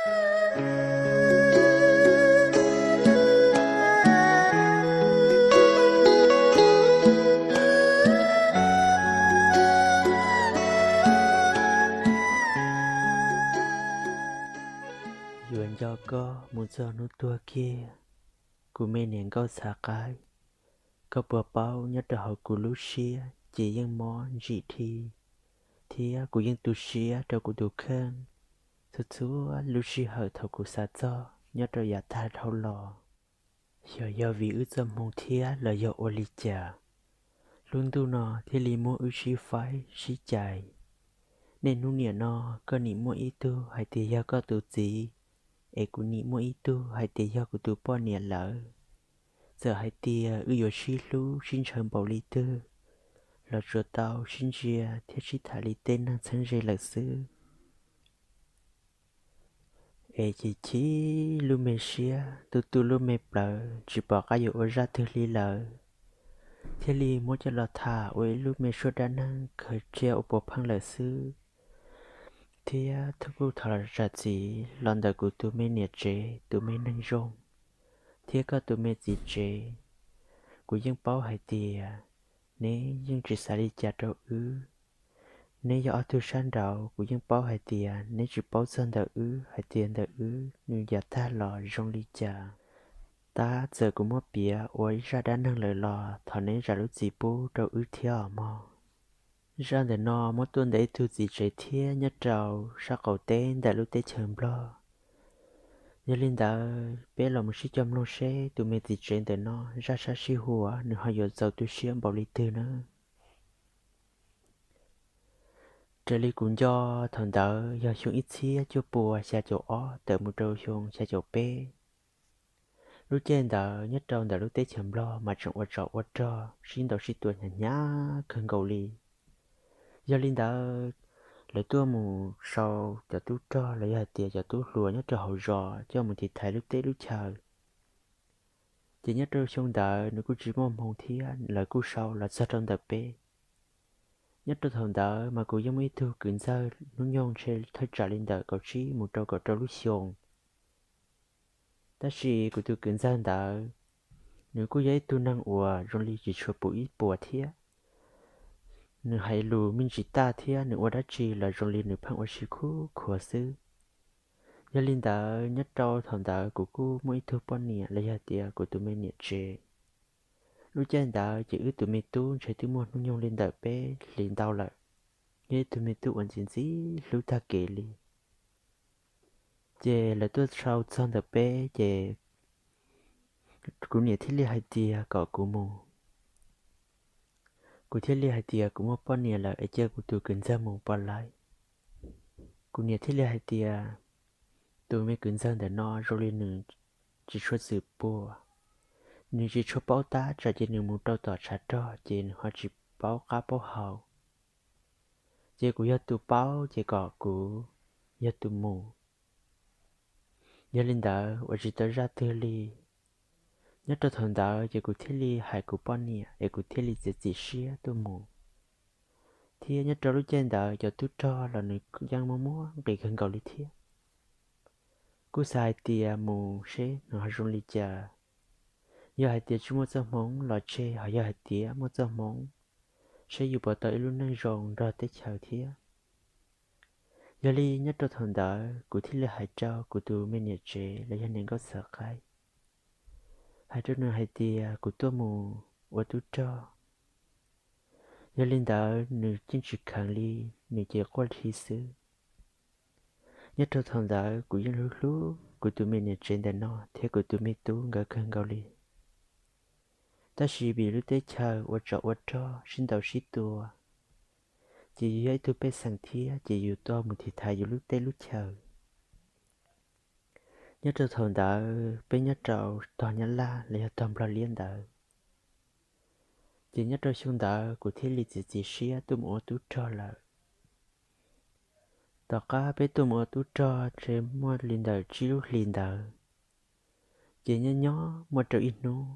Yuav nco koj mus txog hnub tuag kiag, kuv me niam nkauj txhav qaib. Koj puas paub nyob rau hauv kuv lub siab ces yeej mob ntsim dhi, thiab kuv yeej tu siab rau kuv tus kheej txhua txhua lub sij hawm thaum kuv xav txog nyob rau yav tag dhau los. Xyov yog vim wb txoj hmoo thiab los yog ua li cas, lub ntuj no thiaj li muab wb sib faib sib cais. Niaj hnub niam no koj nim muaj ib tug hais tias yog koj tus txiv, es kuv nim muaj ib tug hais tias yog kuv tus poj niam lawm. Txawm hais tias wb yuav sib hlub sib ntshaw npaum li twg los tsuas tau sib ntsia thiab sib tham li tej neeg txheeb ze lawm xwb. Es chim chim lub me siab, tu tu lub me plawv, tsis pom qab yuav ua zaj twg li lawm, thiaj li muab coj los tham ua ib lub me suab dab neeg khaws cia ua puav pheej lawm xwb. Thiab thov kuj thov zam txim los ntawm kuv tus me niam tsev, tus me neeg zoo, thiab koj tus me txiv tsev. Kuv yeej paub hais tias neb yeej tsis xav li cas rau wb. Neb yog ob tug sab nraud, kuv yeej paub hais tias neb tsis paub txog ntawm wb hais tias ntawm wb nws yav tag los zoo li cas. Tab txawm kuv muab piav ua ib zaj dab neeg lawm los thov neb zam lub txim pub rau wb thiab os mog. Zaj ntawm no muab tuaj ntawm ib tug txiv tsev thiab nyob rau sab qaum teb ntawm lub teb chaws Nplog. Yog li ntawd peb los mus sib cog mloog seb tus me txiv tsev ntawm no zaj sab sij huam nws ho yuav txaus tu siab npaum li twg nawb. Raws li kuv nco, thaum ntawd yog xyoo ib txhiab cuaj puas xya caum ob tawm mus rau xyoo xya caum peb. Lub caij ntawd nyob rau ntawm lub teb chaws Nplog mas tseem ua tsov ua rog sib ntaus sib tua hnyav hnyav kawg nkaus li. Yog li ntawd, lawv tuaj mus sau cov tub rog los yog hais tias cov tub hluas nyob rau hauv zos coj mus tiv thaiv lub teb lub chaw. Ces nyob rau xyoo ntawd nws kuj tsis muaj hmoo thiab lawv kuj sau los txog rau ntawm peb. Nyob rau thaum ntawd mas kuv yeej muaj ib tug kwv ntxawg hnub nyoog ntshe thawj tsam li ntawm kaum tsib mus rau kaum rau lub xyoos. Tab sis kuv tus kwv ntxawg ntawd, nws kuj yog ib tug neeg uas zoo li tsis tshua pum ib puas thiab. Nws hais lus me ntsis tag thiab nws ua dab tsi los zoo li nws pheej ua si khuv khuav xwb. Yog li ntawd nyob rau thaum ntawd kuv kuj muaj ib tug poj niam los yog tias kuv tus me niam tsev. Lub caij ntawd ces wb tus me tub ntshe twb muaj hnub nyoog li ntawm peb hlis ntau lawm, yog ib tug me tub uas ntxim ntxim hlub tag kev li. Ces lawv tuaj sau txog ntawm peb ces kuv niam thiaj li hais tias kom kuv mus. Kuv thiaj li hais tias kuv muaj poj niam lawm es cia kuv tus kwv ntxawg mus puas laib. Kuv niam thiaj li hais tias tus me kwv ntxawg ntawm no zoo li nws tsis tshua txwm puas, nws tsis tshua paub tab tsam ces nws mus rau tom tshav rog ces nws ho tsis paub qab paub hau. Ces kuv yog tus paub ces kom kuv yog tus mus. Yog li ntawd ua tsis tau zaj twg li. Nyob rau thaum ntawd ces kuv thiaj li hais kuv poj niam es kuv thiaj li txiav txim siab tuaj mus. Thiab nyob rau lub caij ntawd cov tub rog los nws yeej muaj muaj nqis kawg nkaus li thiab. Kuj xav hais tias mus seb nws ho zoo li cas. Yog hais tias tsis muaj txoj hmoov los tseg, ho yog hais tias muaj txoj hmoov, seb yus puas tau ib lub neej zoo nrog teb chaws thiab. Yog li nyob rau thaum ntawd kuv thiaj li hais rau kuv tus me niam tsev los yog niam nkauj txhav qaib, hais rau nws hais tias kuv tuaj mus ua tub rog. Yog li ntawd nws yeej tsis kheev li, nws ces quaj dhi xwb. Nyob rau thaum ntawd kuv yeej hlub hlub kuv tus me niam tsev ntawm no thiab kuv tus me tub nkawd kawg nkaus li. Tab sis vim lub teb chaws ua tsov ua rog sib ntaus sib tua, ces yus yog ib tug pej xeem thiab ces yus tau mus tiv thaiv yus lub teb lub chaw. Nyob rau thaum ntawd peb nyob rau tog Nyab Laj los yog tog Nplog liab ntawd. Ces nyob rau xyoo ntawd kuv thiaj li txiav txim siab tuaj mus ua tub rog lawm. Tom qab peb tuaj mus ua tub rog ntshe muaj li ntawm tsib lub hlis ntawd, ces nyob nyob muaj rau ib hnub,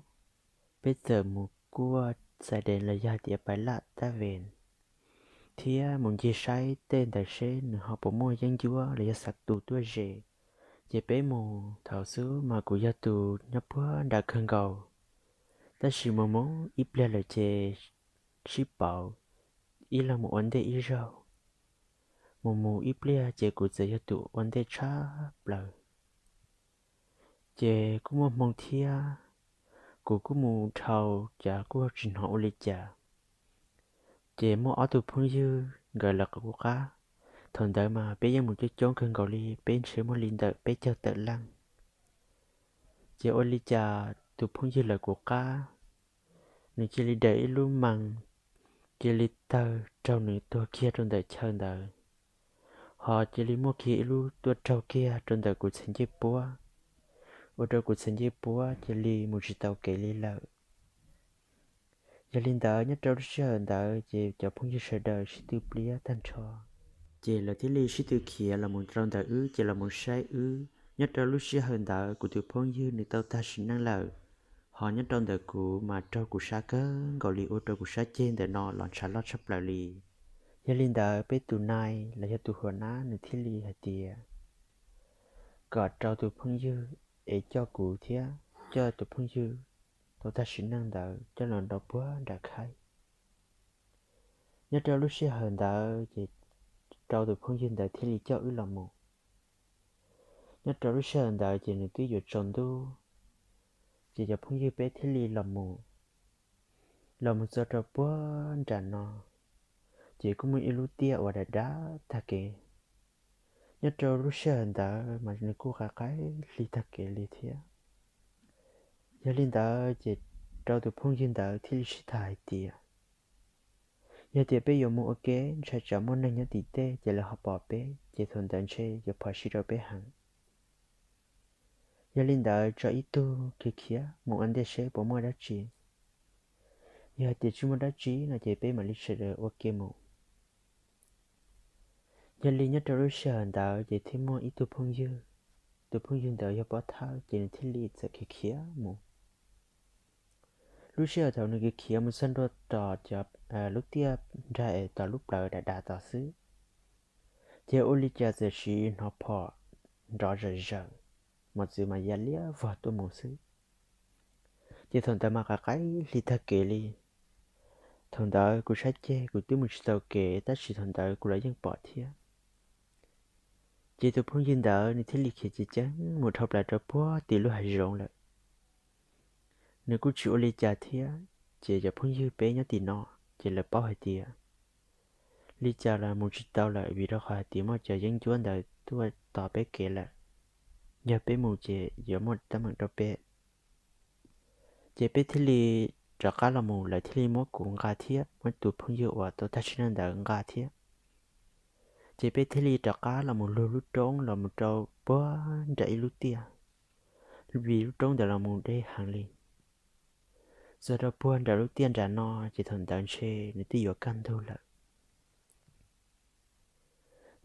peb txawm mus kuaj xais dees los yog hais tias pais laj tab ves, thiab mus ncig saib tej ntawd seb nws ho puas muaj yeeb ncuab los yog xav tus tuaj ze, Ces peb mus thaum xub mas kuv yog tus nyob puag nram kawg nkaus, tab sis mus mus ib pliag lawm ces sib pauv, ib leeg mus ua ntej ib zaug. Mus mus ib pliag ces kuv txawm yog tus ua ntej tshaj plaws. Ces kuj muaj hmoo thiab, kuv kuj mus dhau, cas kuj tsis hnov ua li cas. Ces muaj ob tug phooj ywg nkawd lawv kuv qab. Thaum ntawd mas peb yeej mus coob coob kawg nkaus li, peb ntshe muaj li ntawm peb caug tawm leej. Ces ua li cas tus phooj ywg lawv kuv qab, nws cia li daws ib lub mas, cia li tawg raug nws tuag kiag rau ntawm chaw ntawd, ho cia li muaj kiag ib lub tuaj raug kiag rau ntawm kuv txhais ncej puab, ua rau kuv txhais ncej puab cia li mus tsis tau kev li lawm. Yog li ntawd nyob rau lub sij hawm ntawd ces cov phooj ywg sawv daws sib tw pliab tag nrho, ces lawv thiaj li sib tw khiav los mus rau ntawm wb, ces los mus saib wb. Nyob rau lub sij hawm ntawd kuv tus phooj ywg nws tau tag sim neej lawm, ho nyob rau ntawm kuv mas raug kuv sab kawg nkaus li, ua rau kuv sab ceg ntawm no los ntshav loj tshaj plaws li. Yog li ntawd peb tus nai los yog tus huas nab nws thiaj li hais tias kom rau tus phooj ywg es coj kuv thiab coj tus phooj ywg tau tag sim neej ntawd coj los rau puag nram khaib. Nyob rau lub sij hawm ntawd ces rau tus phooj ywg ntawd thiaj li coj wb los mus. Nyob rau lub sij hawm ntawd ces nws twb yuav tsaus ntuj, ces cov phooj ywg peb thiaj li los mus, los mus txog rau puag nram no, ces kuj muaj ib lub tiaj uas dav dav tag kev. Nyob rau lub sij hawm ntawd mas nws kuj qaim qaim hli tag kev li thiab. Yog li ntawd ces rau tus phooj ywg ntawd thiaj li sib tham hais tias, yog tias peb yuav mus ua ke ntshai tsam muaj neeg nyob tim tej ces lawv ho pom peb, ces thaum ntawd ntshe yuav phom sij rau peb heev. Yog li ntawd tso ib tug khiav khiav mus ua ntej seb puas muaj dab tsi. Yog hais tias tsis muaj dab tsi no ces peb mam li sawv daws ua ke mus. Yog li nyob rau lub sij hawm ntawd ces thiaj muaj ib tug phooj ywg, tus phooj ywg ntawd yog pov thawj, ces nws thiaj li txawm khiav khiav mus. Lub sij hawm thaum nws khiav khiav mus txog ntua tom cov lub tiaj nrag es tom lub plawv dav dav tom xwb, ces ua li cas txawm sim hnov phom nrov zawm zawm, mos txwv mas ya liab vog tuaj mus xwb. Ces thaum ntawd mas qaim qaim hli tag kev li. Thaum ntawd kuv sab ceg kuv twb mus tsis tau kev tab sis thaum ntawd kuv los yeej pom thiab. Ces tus phooj ywg ntawd nws thiaj li khiav ceev ceev mus dhau plaws rau puag tim lub hav zoov lawm. Nws kuj tsis ua li cas thiab, ces cov phooj ywg peb nyob tim no, ces lawv paub hais tias li cas los mus tsis tau lawm vim rau qhov hais tias muaj cov yeeb ncuab ntawd tuaj tos peb kev lawm. Yog peb mus ces yuav muaj teeb meem rau peb. Ces peb thiaj li rov qab los mus, lawv thiaj li muab kuv nqa thiab muab tus phooj ywg uas tau tag sim neej ntawd nqa thiab. Ces peb thiaj li rov qab los mus lug lub roob los mus rau puag nram ib lub tiaj, vim lub roob ntawd los mus deb heev li. Txog rau puag nram lub tiaj nram no, ces thaum ntawd ntshe nws twb yuav kaj ntug lawm.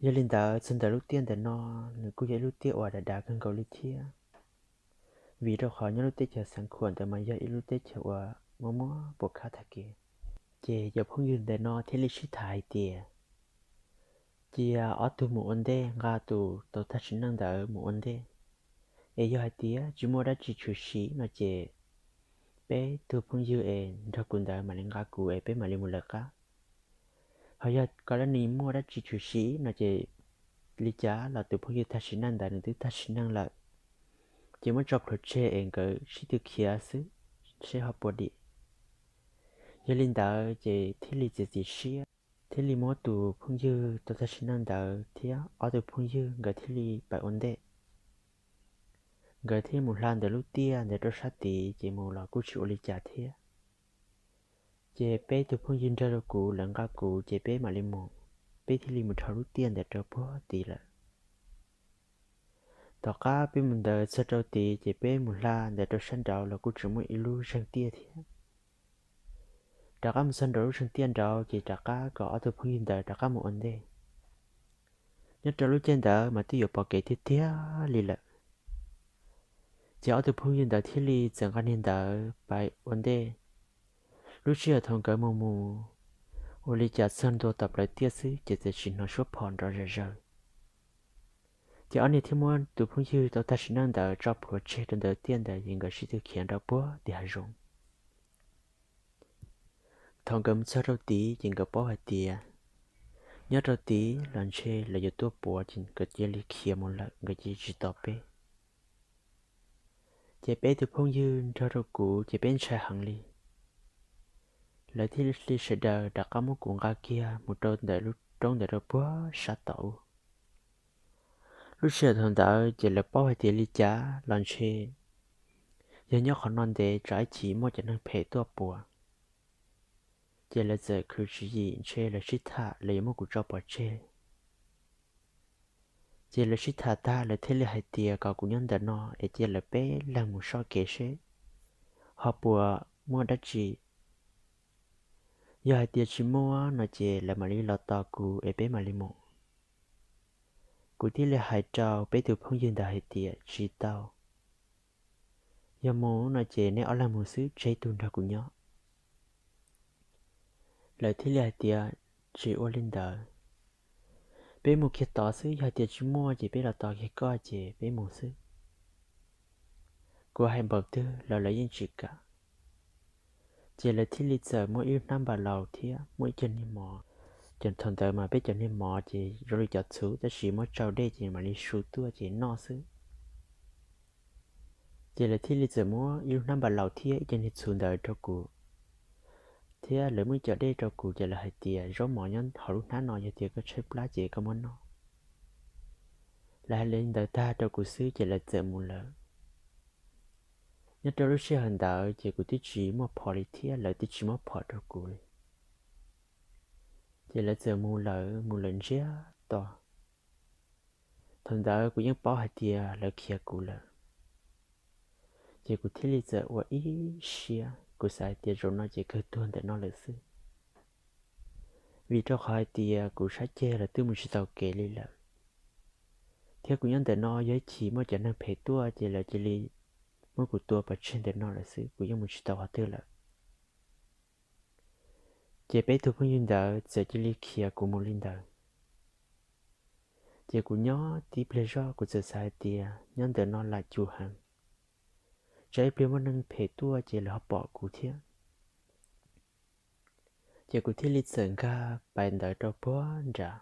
Yog li ntawd txog ntawm lub tiaj ntawm no, nws kuj yog ib lub tiaj uas dav dav kawg nkaus li thiab, vim rau qhov nyob lub teb chaws Xeev Khuam ntawd mas yog ib lub teb chaws uas muaj muaj puas khab tag kev. Ces cov phooj ywg ntawm no thiaj li sib tham hais tias, cia ob tug mus ua ntej, nqa tus tau tag sim neej ntawd mus ua ntej, es yog hais tias tsis muaj dab tsi tshwm sim no ces peb tug phooj ywg es nrog kuv ntawd mam li nqa kuv es peb mam li mus lawv qab. Ho yog koj lab nis muaj dab tsi tshwm sim no ces li cas los tus phooj ywg tag sim neej ntawd nws twb tag sim neej lawm, ces muab tso plhuav tseg es nkawd sib tw khiav xwb, seb ho puas dim. Yog li ntawd ces thiaj li txiav txim siab, thiaj li muab tus phooj ywg tau tag sim neej ntawd thiab ob tug phooj ywg nkawd thiaj li pais ua ntej. Nkawd thiaj mus hla ntawm lub tiaj ntawd rau sab tid, ces mus los kuj tsis ua li cas thiab. Ces peb tug phooj ywg nrog rau kuv, lawv nqa kuv ces peb mam li mus, peb thiaj li mus dhau lub tiaj ntawd rau puag tid lawm. Tom qab peb mus ntawd txog rau tid ces peb mus hla ntawd rau sab nraud los kuj tseem muaj ib lub zeeg tiaj thiab. Rov qab mus txog nraum lub zeeg tiaj nraud ces rov qab kom ob tug phooj ywg ntawd rov qab mus ua ntej. Nyob rau lub caij ntawd mas twb yuav pom kev tiag tiag li lawm. Ces ob tug phooj ywg ntawd thiaj li txawm nqa niag ntawd pais ua ntej. Lub sij hawm thaum nkawd mus mus, ua li cas txog ntua tom plawv tiaj xwb ces txawm sim hnov suab phom nrov zawm zawg. Ces ob niag thiaj muab tus phooj ywg tau tag sim neej ntawd tso plhuav tseg rau ntawm tiaj ntawd ces nkawd sib tw khiav rau puag tim hav zoov. Thaum nkawd mus txog rau tid ces nkawd paub hais tias nyob rau tid los ntshe lawv yuav tuaj puav ces nkawd cia li khiav mus lawm, nkawd cia li tsis tos peb. Ces peb tus phooj ywg nrog rau kuv ces peb ntshai heev li. Lawv thiaj li sawv daws rov qab muab kuv nqa kiag mus rau ntawm lub roob ntawd rau puag sab tod ub. Lub sij hawm thaum ntawd ces lawv paub hais tias li cas los ntshe yog nyob qhov no ntev tsam ib chim muaj cov neeg phem tuaj puav, ces lawv txawm khwv tswv yim ntshe lawv sib tham lawv yuav muab kuv tso pov tseg. Ces lawv sib tham tag lawv thiaj li hais tias kom kuv nyob ntawm no es cia lawv peb leeg mus soj kev seb ho puas muaj dab tsi. Yog hais tias tsis muaj no ces lawv mam li los tos kuv es peb mam li mus. Kuv thiaj li hais rau peb tus phooj ywg ntawd hais tias tsis tau, yog mus no ces neb ob leeg mus xwb tseg ib tug nrog kuv nyob. Lawv thiaj li hais tias tsis ua li ntawd, peb mus kiag tod xwb, yog hais tias tsis muaj ces peb los tos kiag koj ces peb mus xwb. Kuv hais npaum twg los lawv yeej tsis kam. Ces lawv thiaj li txawm muab ib lub hnab npas laus thiab muaj ib co niag mov, ces thaum ntawd mas peb cov niag mov ces zoo li cov txhuv tab sis muab tsau dej ces mam li su tuaj ces noj xwb. Ces lawv thiaj li txawm muab ib lub hnab npas laus thiab ib co niag txhuv ntawd rau kuv, thiab lawv muab ib co dej rau kuv ces lawv hais tias zaub mov nyob hauv lub hnab no yog tias koj tshaib plab ces koj muab noj. Lawv hais li ntawd tag rau kuv xwb ces lawv txawm mus lawm. Nyob rau lub sij hawm ntawd ces kuv twb tsis muaj phom li thiab lawv twb tsis muab phom rau kuv li. Ces lawv txawm mus lawm, mus lawm ntsiag to. Thaum ntawd kuv yeej paub hais tias lawv khiav kuv lawm, ces kuv thiaj li txawm ua ib siab, kuv xav hais tias zaum no ces kawg tuag ntawm no lawm xwb. Vim rau qhov hais tias kuv sab ceg lawv twb mus tsis tau kev li lawm, thiab kuv nyob ntawm no yog ib chim muaj cov neeg phem tuaj ces lawv cia li muab kuv tua pov tseg ntawm no lawm xwb, kuv yeej mus tsis tau qhov twg lawm. Ces peb tug phooj ywg ntawd txawm cia li khiav kuv mus li ntawd. Ces kuv nyob tib pliag zoj kuv txawm xav hais tias nyob ntawm no lam cum heev, tsam ib pliag muaj neeg phem tuaj ces lawv ho pom kuv thiab. Ces kuv thiaj li txawm nkag pais ntawd rau puag nrad.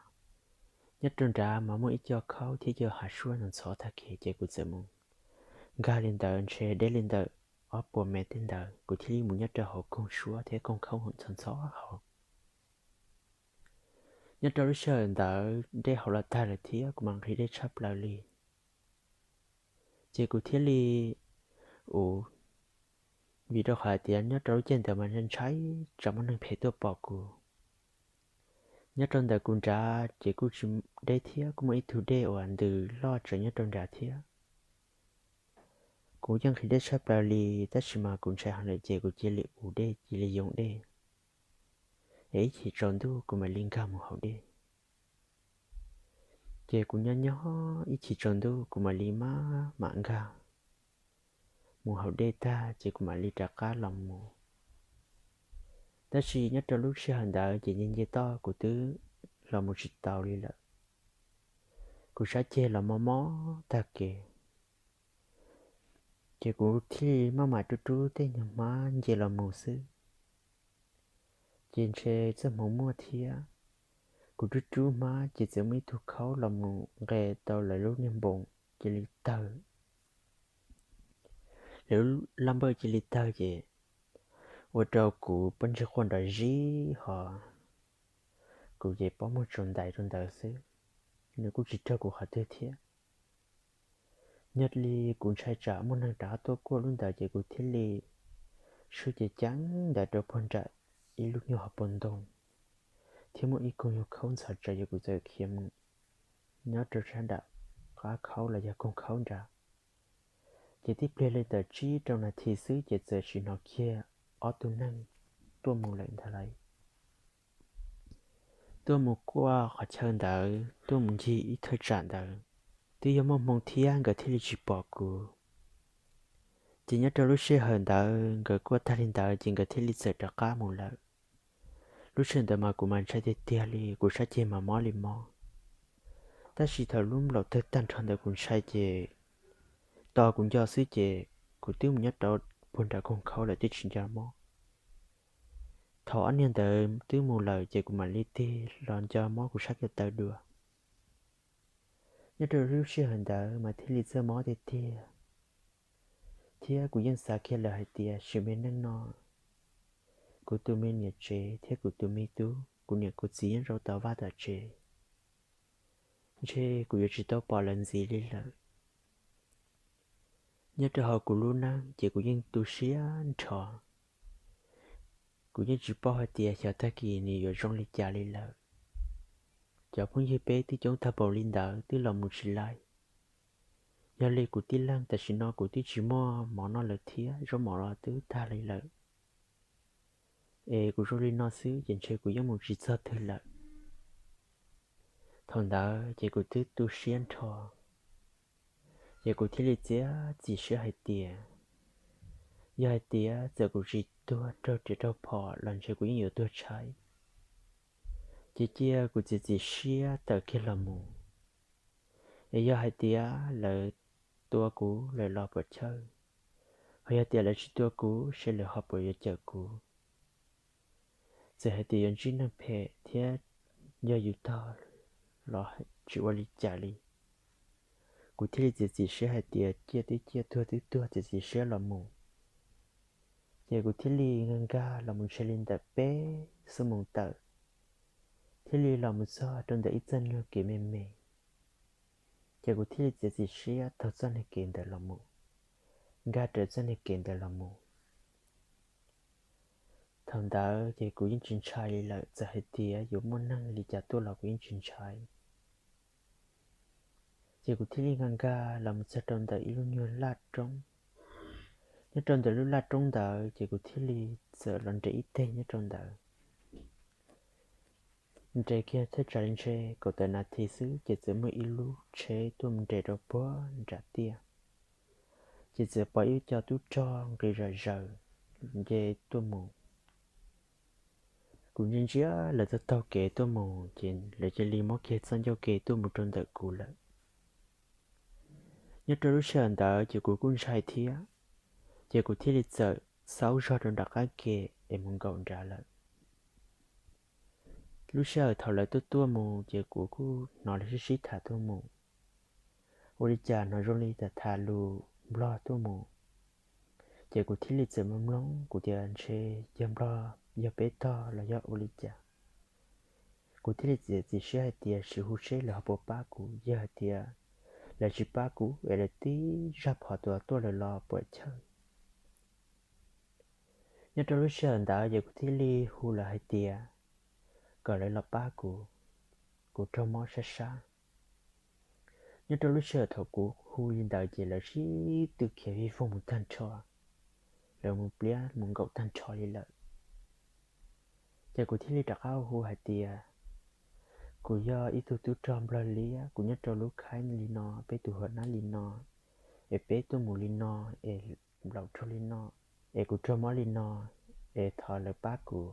Nyob rau nrad mas muaj ib co khaub thiab ib co hav suab ntxhov tag kev ces kuv txawm mus nkag li ntawd ntshe deb li ntawm ob puas mev tej ntawd, kuv thiaj li mus nyob rau hauv koog suab thiab koog khaub ntxhov ntxhov hauv. Nyob rau lub sij hawm ntawd dej hauv los tag lawm thiab kuv mas nqhis dej tshaj plaws li. Ces kuv thiaj li ua, vim rau qhov hais tias nyob rau lub caij ntawd mas ntshai tsam muaj neeg phem tuaj pom kuv. Nyob rau ntawm kuv nrad ces kuj tsis deb thiab, kuj muaj ib tug dej uas ntws loj tsawv nyob rau nrad thiab. Kuv yeej nqhis dej tshaj plaws li, tab sis mas kuv ntshai heev lawm ces kuv cia li ua dej, cia li yoo dej, es ib chim tsaus ntuj kuv mam li nkag mus haus dej. Ces kuv nyob nyob ib chim tsaus ntuj kuv mam li maj mam nkag mus haus dej tag ces kuv mam li rov qab los mus. Tab sis nyob rau lub sij hawm ntawd ces nce nce toj kuv twb los mus tsis tau li lawm. Kuv sab ceg los mob mob tag kev, ces kuv thiaj li maj mam rub rub tej nyuag hmab nce los mus xwb. Ces ntshe txoj hmoov muaj thiab, kuv rub rub hmab ces txawm muaj ib tug khaub los mus nqes tau lawv lub niag npoos cia li tawg. Lawv lub laj npawj cia li tawg ces ua rau kuv pob ntseg quaj nrov zib ho, kuv ces pob muag tsaus ntais rau ntawd xwb, nws kuj tsis raug kuv qhov twg thiab. Nyob li kuv ntshai tsam muaj neeg rov qab tuaj kuaj lub ntawd ces kuv thiaj li swb cev ceev ntawd rau puag nram ib lub nyuag hauv paus ntoo, thiab muaj ib koog nyuag khaub ntxhov tsawv ces kuv txawm khiav mus nyob rau sab nram qab khaub los yog koog khaub nrad. Ces tib pliag li ntawm tsib rau nas this xwb ces txawm sim hnov kiag ob tug neeg tuaj mus lawm ntag lauj. Tuaj mus kuaj qhov chaw ntawd, tuaj mus ncig ib thaj tsam ntawd, twb yog muaj hmoo thiab nkawd thiaj li tsis pom kuv. Ces nyob rau lub sij hawm ntawd nkawd kuaj tag li ntawd ces nkawd thiaj li txawm rov qab mus lawm. Lub sij hawm ntawd mas kuv mas ntshai tiag tiag li, kuv sab ceg mas mob li mob. Tab sis thaum lub nplaum tawg tag nrho ntawd kuv ntshai ces tos kuv nco xwb ces kuv twb mus nyob rau puag nram koog khaub lawm twb tsis nco mob. Thaum ob niag ntawd twb mus lawm ces kuv mam li tig los nco mob kuv sab ko taw dua. Nyob rau lub sij hawm ntawd mas thiaj li txawj mob tiag tiag, thiab kuv yeej xav kiag lawm hais tias sim me neej no kuv tus me niam tsev thiab kuv tus me tub, kuv niam kuv txiv nyob rau tom vaj tom tsev, ntshe kuv yuav tsis tau pom lawv ntxiv li lawm. Nyob rau hauv kuv lub neej ces kuv yeej tu siab nrho. Kuv yeej tsis paub hais tias xyov tag kis nws yuav zoo li cas li lawm. Cov phooj ywg peb twb coob tag npaum li ntawd twb los mus tsis laib. Yog li kuv tib leeg tam sim no kuv twb tsis muaj mov noj lawm thiab, zaub mov los twb tag li lawm. Es kuv zoo li no xwb ces ntshe kuv yeej mus tsis txog twg lawm. Thaum ntawd ces kuv twb tu siab nrho, ces kuv thiaj li txiav txim siab hais tias yog hais tias txawm kuv tsis tuag raug riam raug phom los ntshe kuv yeej yuav tuag tshaib. Ces cia kuv txiav txim siab tawm kiag los mus. Es yog hais tias lawv tua kuv lawm los puam chawj, ho yog tias lawv tsis tua kuv seb lawv ho puas yuav cawm kuv. Txawm hais tias yuav ntsib neeg phem thiab yog yus tog los tsis ua li cas li. Kuv thiaj li txiav txim siab hais tias ciaj twb ciaj tuag twb tuag txiav txim siab los mus. Ces kuv thiaj li nkag nkag los mus ntshe li ntawm peb xuab moos tawm, thiaj li los mus txog rau ntawm ib txoj niag kev me me. Ces kuv thiaj li txiav txim siab taug txoj niag kev ntawd los mus, nkag raws txoj niag kev ntawd los mus. Thaum ntawd ces kuv yeej tsis ntshai li lawm, txawm hais tias yuav muaj neeg li cas tuaj los kuv yeej tsis ntshai. Ces kuv thiaj li nkag nkag los mus txog rau ntawm ib lub nyuag laj roob. Nyob rau ntawm lub laj roob ntawd ces kuv thiaj li txawm los nres ib teg nyob rau ntawd. Nres kiag thawj tsam li ntshe kaum tawm nas this xwb ces txawm muaj ib lub tsheb tuaj mus nres rau puag nram tiaj. Ces txawm pom ib co tub rog nqis zom zaws nce tuaj mus. Kuv ntsia ntsia lawv taug taug kev tuaj mus ces lawv cia li muab kiag txoj ncauj ke tuaj mus rau ntawm kuv lawm. Nyob rau lub sij hawm ntawd ces kuv kuj ntshai thiab, ces kuv thiaj li txawm xaub zog rau nram qab ke es mus nkaum nrad lawm. Lub sij hawm thaum lawv tuaj tuaj mus ces kuv kuj hnov lawv sib sib tham tuaj mus. Ua li cas hnov zoo li tham tham lus Nplog tuaj mus, ces kuv thiaj li txawm mloog mloog kuv tias ntshe yog Nplog, yog peb tog los yog ua li cas. Kuv thiaj li txiav txim siab hais tias sim hu seb lawv ho puas pab kuv, yog hais tias lawv tsis pab kuv es lawv tib zaj phom tuaj tuaj lawm los puam chawj. Nyob rau lub sij hawm ntawd ces kuv thiaj li hu lawv hais tias kom lawv los pab kuv, kuv raug mob sab sab. Nyob rau lub sij hawm thaum kuv hu li ntawd ces lawv sib tw khiav vij voog mus tag nrho, lawv mus pliab mus nkaum tag nrho li lawm. Ces kuv thiaj li rov qab hu hais tias kuv yog ib tug tub rog Nplog liab, kuv nyob rau lub khaib li no, peb tus hua nab li no, es peb tuaj mus li no, es nplaum rog li no, es kuv raug mob li no, es thov lawv pab kuv.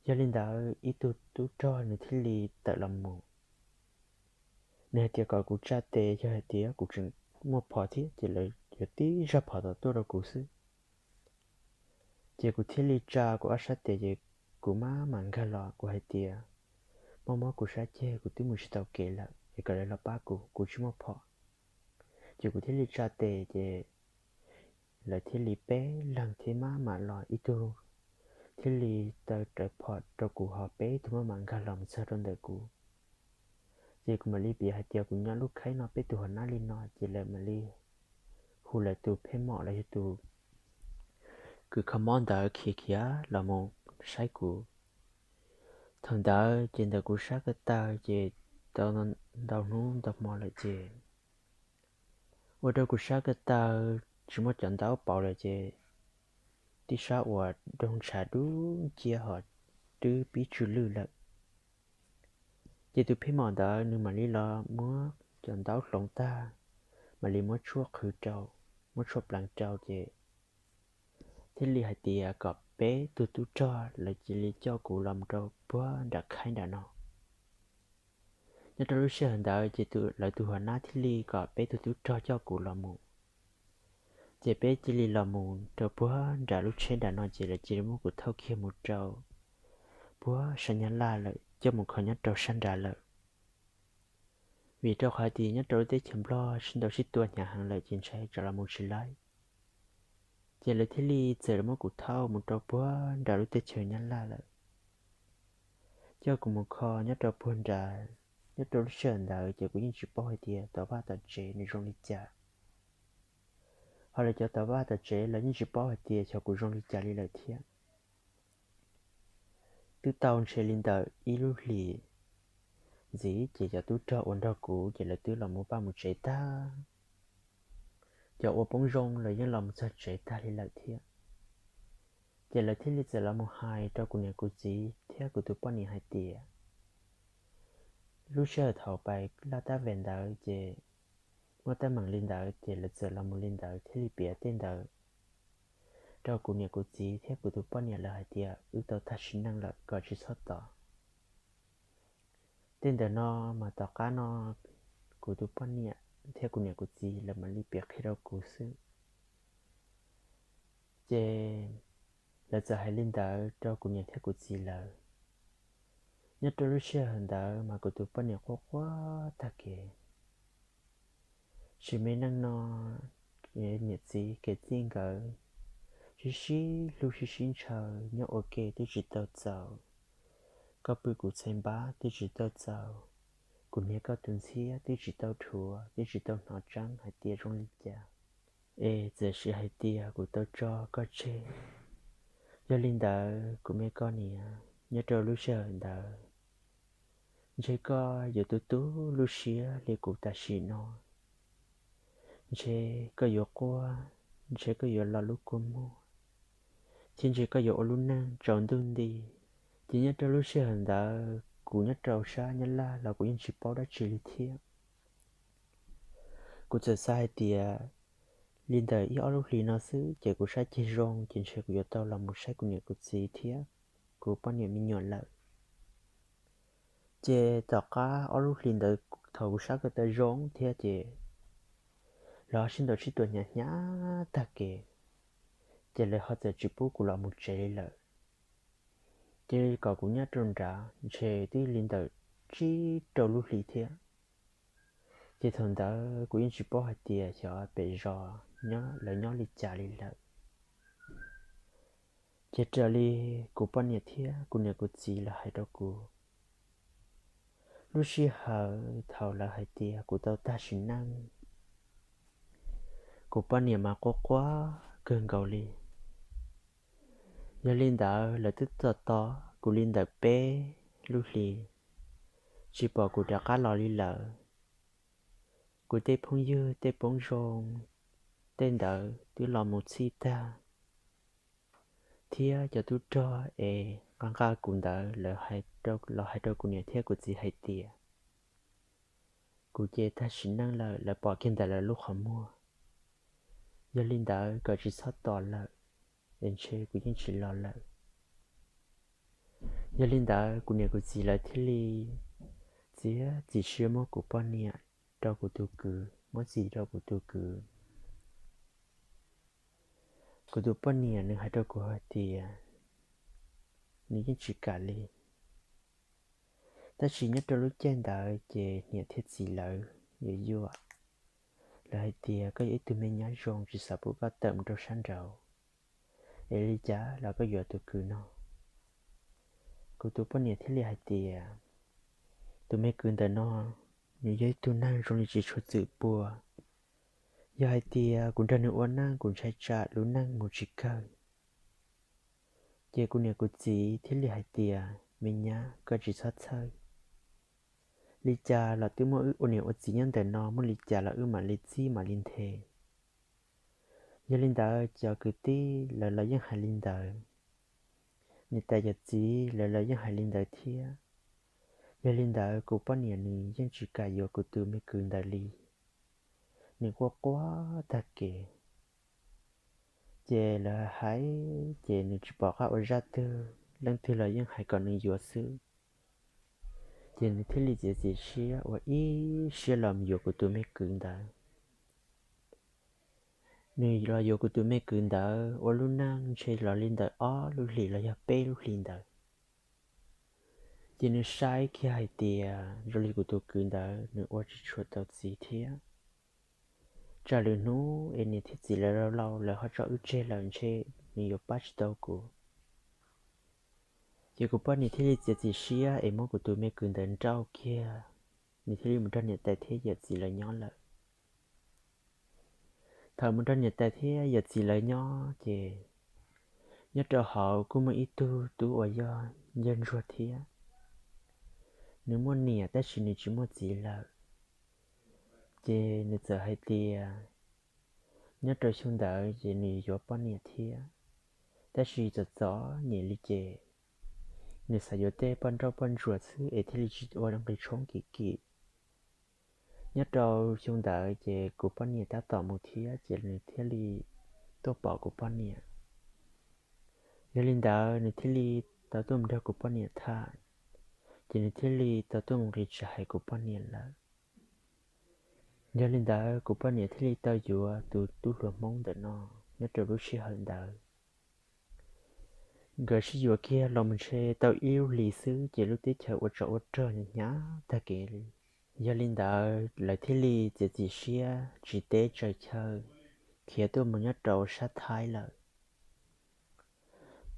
Yog li ntawd ib tug tub rog nws thiaj li tawm los mus. Nws hais tias kom kuv tsa tes, yog hais tias kuv tseem muaj phom thiab ces lawv yuav tib zaj phom tom tuaj rau kuv xwb. Ces kuv thiaj li tsa kuv ob sab tes ces kuv maj mam nkag los, kuv hais tias mob mob kuv sab ceg, kuv twb mus tsis tau kev lawm es kom lawv los pab kuv, kuv tsis muaj phom. Ces kuv thiaj li tsa tes ces lawv thiaj li peb leeg thiaj maj mam los, ib tug thiaj li taw rawv phom rau kuv, ho peb tug maj mam nkag los mus txog rau ntawm kuv. Ces kuv mam li piav hais tias kuv nyob lub khaib no, peb tus hua nab li no, ces lawv mam li hu lawv tus phej mom los yog tus kws kho mob ntawd khiav khiav los mus saib kuv. Thaum ntawd ces ntawm kuv sab ko taw ces tau ntau hnub ntau hmo lawm ces ua rau kuv sab ko taw tsis muaj cov ntaub pauv lawm ces tib sab uas doog ntshav dub nciab ho twb pib tsw lwj lawm. Ces tus phej mom ntawd nws mam li los muab cov ntaub hloov tag, mam li muab tshuaj qhwv rau, muab tshuaj pleev rau ces thiaj li hais tias kom peb tug tub rog lawv cia li coj kuv los mus rau puag nram khaib nram no. Nyob rau lub sij hawm ntawd ces lawv tus hua nab thiaj li kom peb tug tub rog coj kuv los mus. Ces peb cia li los mus rau puag nram lub tsheb nram no ces lawv cia li muab kuv thauj kiag mus rau puag sab Nyab Laj lawm, coj mus kho nyob rau sab nrad lawm. Vim rau qhov tias nyob rau lub teb chaws Nplog sib ntaus sib tua hnyav heev lawm ces ntshai tsam los mus tsis laib. Ces lawv thiaj li txawm muab kuv thauj mus rau puag nram lub teb chaws Nyab Laj lawm, coj kuv mus kho nyob rau puag nrad. Nyob rau lub sij hawm ntawd ces kuv yeej tsis paub hais tias tom vaj tom tsev nws zoo li cas, ho lawv cov tom vaj tom tsev lawv yeej tsis paub hais tias xyov kuv zoo li cas li lawm thiab. Twb tau ntshe li ntawm ib lub hlis ntxiv ces cov tub rog uas nrog kuv ces lawv twb los mus pab mus tsev tag. Cov uas poob zoo lawv yeej los mus txog tsev tag li lawm thiab. Ces lawv thiaj li txawm los mus hais rau kuv niam kuv txiv thiab kuv tus poj niam hais tias lub sij hawm thaum pais laj tab vem ntawd ces muaj teeb meem li ntawd ces lawv txawm los mus li ntawd thiaj li piav tej ntawd rau kuv niam kuv txiv thiab kuv tus poj niam lawv hais tias wb tau tag sim neej lawm kom tsis txhob tos. Tej ntawm no mas tom qab no kuv tus poj niam thiab kuv niam kuv txiv lawv mam li piav qhia rau kuv xwb. Ces lawv txawm hais li ntawd rau kuv niam thiab kuv txiv lawv. Nyob rau lub sij hawm ntawd mas kuv tus poj niam quaj quaj tag kev. Sim me neej no niam txiv kev txij nkawd sib sib hlub sib sib ntshaw nyob ua ke twb tsis tau txaus. Koj pw kuv txhais npab twb tsis tau txaus, kuv hnia koj tus ntxhiab twb tsis tau dhuav, twb tsis tau hnov tseeb hais tias zoo li cas. Es txawm sis hais tias kuv tau tso koj tseg. Yog li ntawd kuv me koj niam, nyob rau lub sij hawm ntawd ntshe koj yuav tu tu lub siab li kuv tam sim no. Ntshe koj yuav quaj, ntshe koj yuav lo lub kua muag, thiab ntshe koj yuav ua lub neej tsaus ntuj nti. Ces nyob rau lub sij hawm ntawd kuv nyob rau sab Nyab Laj los kuv yeej tsis paub dab tsi li thiab. Kuv txawm xav hais tias li ntawm ib ob lub hlis no xwb ces kuv sab ceg zoo ces ntshe kuv yuav tau los mus saib kuv niam kuv txiv thiab kuv poj niam me nyuam lawm. Ces tom qab ob lub hlis ntawd thaum kuv sab ko taw zoo thiab ces lawv ho sib ntaus sib tua hnyav hnyav tag kev, ces lawv ho txawm tsis pub kuv los mus tsev li lawm. Cia li kom kuv nyob rau nrad ntshe twb li ntawm tsib rau lub hlis thiab. Ces thaum ntawd kuv yeej tsis paub hais tias xyov pem zos lawv nyob li cas li lawm. Ces raws li kuv poj niam thiab kuv niam kuv txiv lawv hais rau kuv, lub sij hawm thaum lawv hais tias kuv tau tag sim neej, kuv poj niam mas quaj quaj kawg nkaus li. Yog li ntawd lawv twb tos tos kuv li ntawm peb lub hlis, tsis pom kuv rov qab los li lawm. Kuv tej phooj ywg tej poob zoo, tej ntawd twb los mus txhij tag, thiab cov tub rog es nqa nqa kuv ntawd lawv los hais rau kuv niam thiab kuv txiv hais tias kuv ces tag sim neej lawm, lawv pom kiag ntawm lawv lub qhov muag. Yog li ntawd kom tsis txhob tos lawm, es ntshe kuv yeej tsis los lawm. Yog li ntawd kuv niam kuv txiv lawv thiaj li txiav txim siab muab kuv poj niam rau kuv tus kwv, muab txis rau kuv tus kwv. Kuv tus poj niam nws hais rau kuv hais tias nws yeej tsis kam li. Tab sis nyob rau lub caij ntawd ces niam thiab txiv lawv yuav yuam, lawv hais tias koj yog ib tug me nyab zoo tsis xav pub koj tawm mus rau sab nraud, es li cas los koj yuav tus kwv no. Kuv tus poj niam thiaj li hais tias tus me kwv ntawm no nws yog ib tug neeg zoo li tsis tshua txwm pua. Yog hais tias kuv nrog nws ua neej kuv ntshai tsam lub neej mus tsis kawg. Ces kuv niam kuv txiv thiaj li hais tias me nyab, koj tsis txhob txhawj. Li cas los twb muaj wb ua niam ua txiv nyob ntawm no, muaj li cas los wb mam li txib mam li nthe. Yog li ntawd cov kwv tij lawv los yeej hais li ntawd, niam tais yawm txiv lawv los yeej hais li ntawd thiab. Yog li ntawd kuv poj niam nws yeej tsis kam yuav kuv tus me kwv ntawd li. Nws quaj quaj tag kev, ces lawv hais ces nws tsis pom qab ua zaj twg, leej twg los yeej hais kom nws yuav xwb. Ces nws thiaj li txiav txim siab ua ib siab los yuav kuv tus me kwv ntawd. Nws los yuav kuv tus me kwv ntawd ua lub neej ntshe los li ntawm ob lub hlis los yog peb lub hlis ntawd. Ces nws saib kiag hais tias zoo li kuv tus kwv ntawd nws ua tsis tshua tau txiv thiab. Tsam lwm hnub es niam thiab txiv lawv laus laus lawv ho tso wb tseg lawm ntshe nws yuav pab tsis tau kuv. Ces kuv poj niam thiaj li txiav txim siab es muab kuv tus me kwv ntawd nrauj kiag, nws thiaj li mus nrog niam tais thiab yawm txiv lawv nyob lawm. Thaum mus nrog niam tais thiab yawm txiv lawv nyob ces nyob rau hauv kuj muaj ib tug tub uas yog yawg ntsuag thiab. Nws muaj niam tab sis nws tsis muaj txiv lawm. Ces nws txawm hais tias nyob rau xyoo ntawd ces nws yuav poj niam thiab, tab sis txom txom nyem li ces nws xav yuav tej poj nrauj poj ntsuam xwb es thiaj li tsis ua nqi tshoob kim kim. Nyob rau xyoo ntawd ces kuv poj niam tab tom mus thiab ces nws thiaj li tuaj pom kuv poj niam. Yog li ntawd nws thiaj li tau tuaj mus nrog kuv poj niam tham, ces nws thiaj li tau tuaj mus nqis tsis hais kuv poj niam lawm. Yog li ntawd kuv poj niam thiaj li tau yuav tus tub hluas Hmoob ntawm no nyob rau lub sij hawm ntawd. Nkawd sib yuav kiag los mus ntshe tau ib lub hlis xwb ces lub teb chaws ua tsov ua rog hnyav tag kev li. Yog li ntawd lawv thiaj li txiav txim siab tsis teb tsaws chaw khiav tuaj mus nyob rau sab Thaib lawm.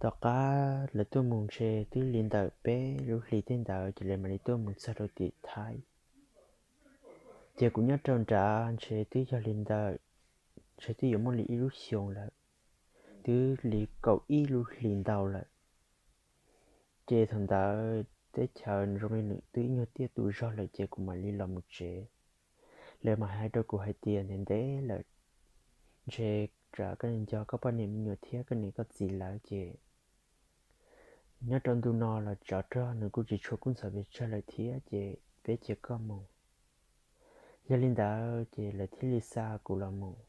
Tom qab lawv tuaj mus ntshe twb li ntawm peb lub hlis tej ntawd ces lawv mam li tuaj mus txog rau tim Thaib. Ces kuv nyob rau nrad ntshe twb yog li ntawm, ntshe twb yuav muaj li ib lub xyoos lawm, twb li kaum ib lub hlis ntau lawm. Ces thaum ntawd teb chaws zoo li nws twb ib nyuag tiaj tus zog lawm ces kuv mam li los mus tsev. Lawv mam hais rau kuv hais tias ntev ntev lawm, ntshe tsam koj nco koj poj niam me nyuam thiab koj niam koj txiv lawv ces nyob rau ntu no los tsov rog nws kuj tsis tshua kub ntxhov pes tsawg lawm thiab ces peb cia koj mus. Yog li ntawd ces lawv thiaj li xa kuv los mus.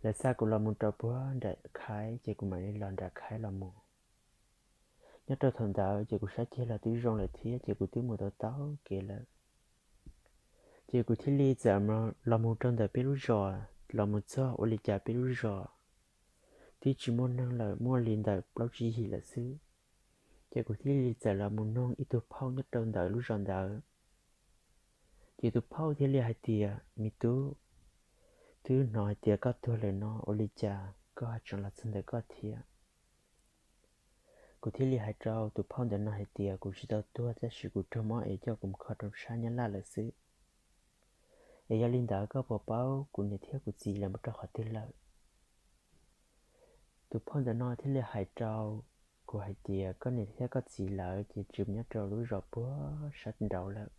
Lawv xa kuv los mus rau puag nram Khaib ces kuv mam li los nram Khaib los mus. Nyob rau thaum ntawd ces kuv sab ceg los twb zoo lawm thiab ces kuv twb mus tau tau kev lawm. Ces kuv thiaj li txawm los mus rau ntawm peb lub zos, los mus txog ua li cas peb lub zos twb tsis muaj neeg lawm, muaj li ntawm plaub tsib yig lawm xwb. Ces kuv thiaj li txawm los mus noog ib tug phauj nyob rau ntawm lub zos ntawd. Ces tus phauj thiaj li hais tias, me tub, twb hnov hais tias koj tuag lawm no ua li cas koj ho tseem los txog ntawm koj thiab? Kuv thiaj li hais rau tus phauj ntawm no hais tias kuv tsis tau tuag tab sis kuv raug mob es coj kuv mus kho rau sab Nyab Laj lawm xwb. Es yog li ntawd koj puas paub kuv niam thiab kuv txiv lawv mus rau qhov twg lawm? Tus phauj ntawm no thiaj li hais rau kuv hais tias koj niam thiab koj txiv lawv ces tsis nyob rau lub zos puag sab nraud lawm.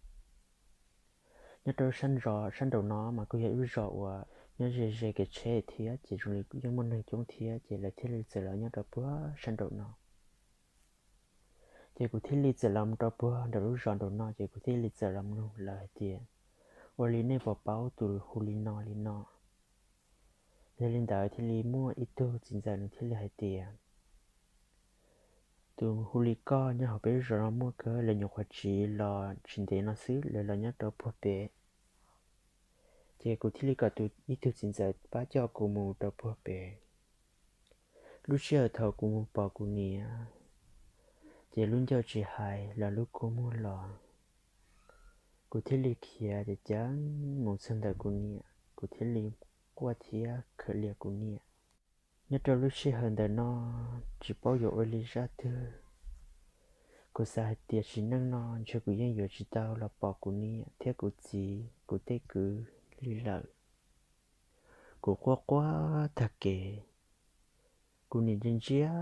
Nyob rau sab nraud no mas kuj yog ib lub zos uas nyob ze ze kev tsheb thiab ces zoo li yeej muaj neeg coob thiab ces lawv thiaj li txawm los nyob rau puag sab nraud no. Ces kuv thiaj li txawm los mus rau puag nraum lub zos nraum no ces kuv thiaj li txawm los mus nug lawv hais tias, ua li nej puas paub tus hu li no li no? Yog li ntawd thiaj li muaj ib tug txiv ntxawm nws thiaj li hais tias, tus hu li koj nyob hauv peb lub zos no muaj kawg, lawv nyuam qhuav tsiv los tsis ntev no xwb lawv los nyob rau puag pem. Ces kuv thiaj li kom tus ib tug txiv ntxawm pab coj kuv mus rau puag pem. Lub sij hawm thaum kuv mus pom kuv niam, ces lub ncauj tsis hais los lub kua muag los. Kuv thiaj li khiav ceev ceev mus txog ntawm kuv niam, kuv thiaj li quaj thiab khaws lias kuv niam. Nyob rau lub sij hawm ntawm no tsis paub yuav ua li zaj twg. Kuv xav hais tias sim neej no ntshe kuv yeej yuav tsis tau los pom kuv niam thiab kuv txiv kuv tej kwv li lawm. Kuv quaj quaj tag kev, kuv niam ntsia ntsia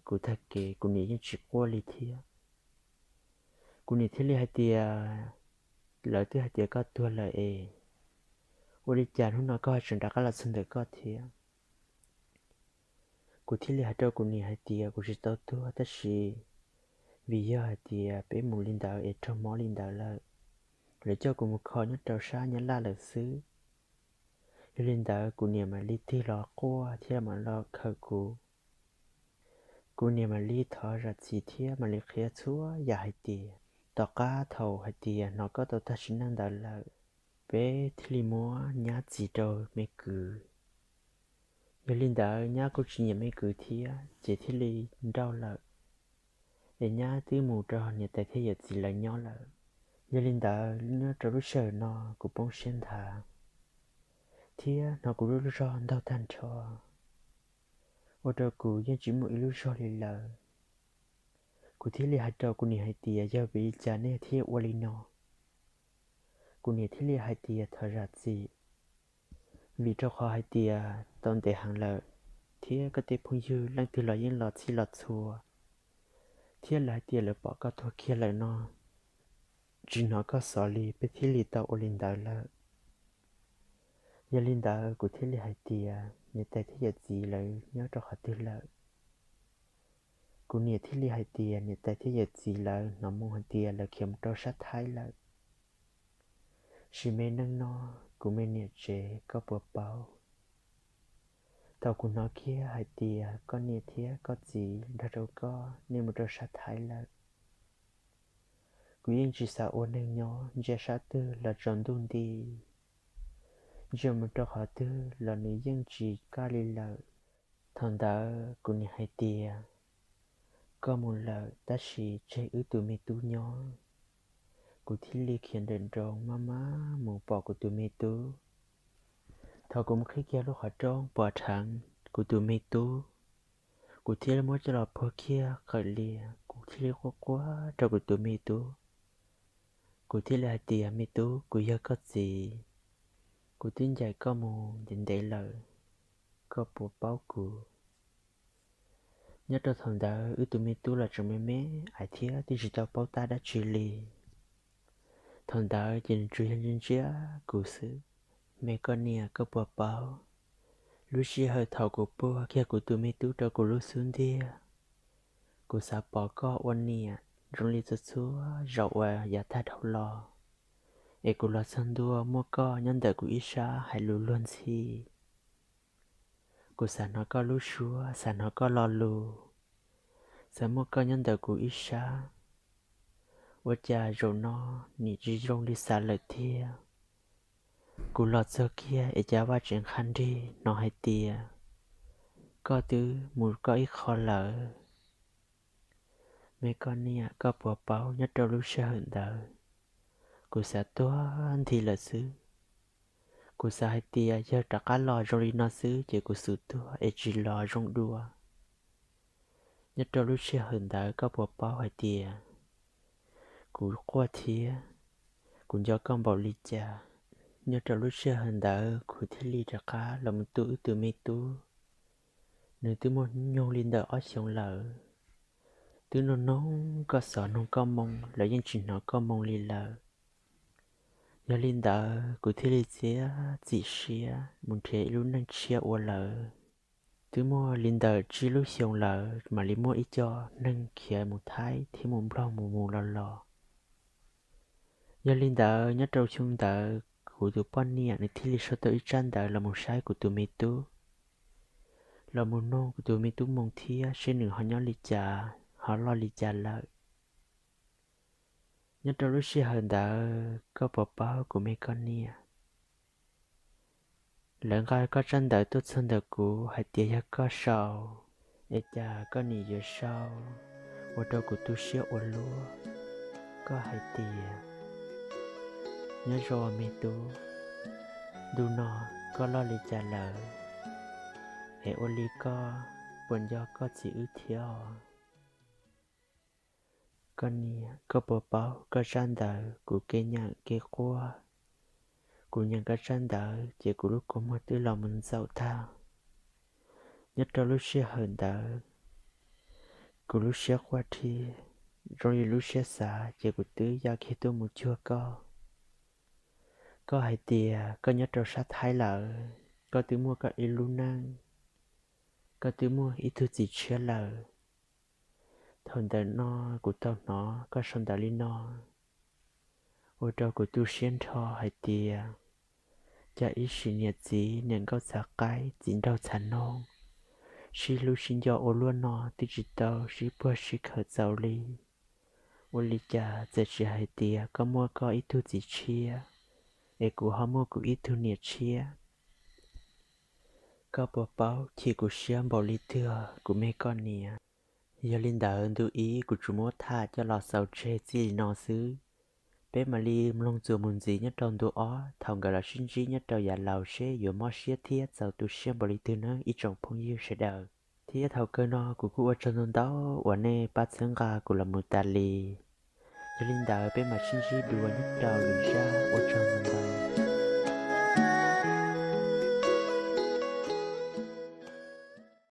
kuv tag kev, kuv niam yeej tsis quaj li thiab. Kuv niam thiaj li hais tias, lawv twb hais tias koj tuag lawm es ua li cas hnub no koj ho tseem rov qab los txog ntawm koj thiab? Kuv thiaj li hais rau kuv niam hais tias kuv tsis tau tuag tab sis vim yog hais tias peb mus li ntawd es raug mob li ntawd lawm, lawv coj kuv mus kho nyob rau sab Nyab Laj lawm xwb. Yog li ntawd kuv niam mam li tig los quaj thiab mam los khaws kuv. Kuv niam mam li thov zam txim thiab mam li qhia txhua yam hais tias Tom qab thaum hais tias hnov koj tau tag sim neej ntawd lawm, peb thiaj li muab nyab txis rau me kwv. Yog li ntawd nyab kuj tsis nyiam me kwv thiab ces thiaj li nrauj lawm, es nyab twb mus rau niam tais thiab yawm txiv lawv nyob lawm. Yog li ntawd nyob rau lub sij hawm no kuv poob siab nthav, thiab hnov kuv lub zog ntaug tag nrho, ua rau kuv yeej tsis muaj ib lub zog li lawm. Kuv thiaj li hais rau kuv niam hais tias yog vim li cas nej thiaj ua li no. Kuv niam thiaj li hais tias thov zam txim, vim rau qhov hais tias tau ntev heev lawm, thiab koj tej phooj ywg leej twg los yeej los txhij los txhua, thiab lawv hais tias lawv pom koj tuag kiag lawm no, tsis hnov koj xov li peb thiaj li tau ua li ntawd lawm. Yog li ntawd kuv thiaj li hais tias niam tais thiab yawm txiv lawv nyob rau qhov twg lawm. Kuv niam thiaj li hais tias niam tais thiab yawm txiv lawv hnov moo hais tias lawv khiav mus rau sab Thaib lawm. Sim me neej no, kuv me niam tsev koj puas paub? Thaum kuv hnov kiag hais tias koj niam thiab koj txiv nrog rau koj nej mus rau sab Thaib lawm, kuv yeej tsis xav ua neeg nyob ntsia sab twg los tsaus ntuj nti, ntsia mus rau qhov twg los nws yeej tsis kaj li lawm. Thaum ntawd kuv niam hais tias koj mus lawm tab sis tseg wb tus me tub nyob. Kuv thiaj li khiav nrawm nroos maj maj mus pom kuv tus me tub. Thaum kuv mus qhib kiag lub qhov rooj pom dheev kuv tus me tub, kuv thiaj li muab coj los puag kiag qawm lias, kuv thiaj li quaj quaj rau kuv tus me tub. Kuv thiaj li hais tias me tub, kuv yog koj txiv, kuv twb ncaim koj mus ntev ntev lawm, koj puas paub kuv? Nyob rau thaum ntawd wb tus me tub los tseem me me ais thiab twb tsis tau paub tab dab tsi li. Thaum ntawd ces nws tsuas yog ntsia ntsia kuv xwb. Me koj niam, koj puas paub? Lub sij hawm thaum kuv puag kiag kuv tus me tub rau kuv lub xub ntiag, kuv xav pom koj ua niam zoo li txhua txhua zaus uas yav tag dhau los, es kuv los txog ntua muaj koj nyob ntawm kuv ib sab hais lus luag ntxhi. Kuv xav hnov koj lub suab, xav hnov koj lo lus, xav muaj koj nyob ntawm kuv ib sab. Ua cas zaum no nim tsis zoo li xav lawm tiag? Kuv los txog kiag es cas vaj tsev nqha nrig hnov hais tias koj twb mus koj ib qho lawm. Me koj niam, koj puas paub nyob rau lub sij hawm ntawd kuv xav tuag nthi lawm xwb. Kuv xav hais tias yog rov qab los zoo li no xwb ces kuv xub tuag es tsis los zoo dua. Nyob rau lub sij hawm ntawd koj puas paub hais tias kuv quaj thiab kuv nco koj npaum li cas? Nyob rau lub sij hawm ntawd kuv thiaj li rov qab los mus tu wb tus me tub. Nws twb muaj hnub nyoog li ntawm ob xyoos lawm, twb nug noog koj xov noog koj moo los yeej tsis hnov koj moo li lawm. Yog li ntawd kuv thiaj li txiav txim siab mus nrhiav ib lub neej tshiab ua lawm. Twb muaj li ntawm tsib lub xyoos lawm mam li muaj ib co neeg khiav mus Thaib thiab mus Nplog mus mus los los. Yog li ntawd nyob rau xyoo ntawd kuv tus poj niam nws thiaj li sau tau ib tsab ntawv los mus saib kuv tus me tub, los mus noog kuv tus me tub moo thiab seb nws ho nyob li cas ho loj li cas lawm. Nyob rau lub sij hawm ntawd koj puas paub kuv me koj niam? Lawv nqa koj tsab ntawv tuaj txog ntawm kuv hais tias yog koj sau, es cas koj nim yuav sau, ua rau kuv tu siab ua luaj. Koj hais tias, nyob zoo me tub, ntu no koj loj li cas lawm, es ua li koj puas nco koj txiv wb thiab os? Koj niam, koj puas paub koj tsab ntawv kuv kev nyeem kev quaj? Kuv nyeem koj tsab ntawv ces kuv lub kua muag twb los mus ntxaum tag. Nyob rau lub sij hawm ntawd, kuv lub siab quaj thiab zoo li lub siab xav ces kuv twb ya kiag tuaj mus cuag koj. Koj hais tias koj nyob rau sab Thaib lawm, koj twb muaj koj ib lub neej, koj twb muaj ib tug txiv tshiab lawm. Thaum ntawm no kuv tau hnov koj sau ntawv li no, ua rau kuv tu siab nrho hais tias, cas ib sim niam txiv niam nkauj txhav qaib txiv nraug txhav noog, sib hlub sib nco ua luaj no twb tsis tau sib puag sib khawm txaus li. Ua li cas txawm tsis hais tias koj muaj koj ib tug txiv tshiab, es kuv ho muaj kuv ib tug niam tshiab? Koj puas paub chim kuv siab npaum li twg, kuv me koj niam? Yog li ntawd ntu ib kuv tsuas muab tham coj los xaus tseg txij li no xwb. Peb mam li mloog txuas mus ntxiv nyob rau ntu ob thaum nkawd los sib ntsib nyob rau yav laus seb yuav mob siab thiab txaus tu siab npaum li twg nawb ib tsoom phooj ywg sawv daws. Thiab thaum kawg no kuv kuj ua tsaug ntau ntau uas nej pab txhawb nqa kuv los mus tas li. Yog li ntawd peb mam sib ntsib dua nyob rau lwm zaj, ua tsaug ntau ntau.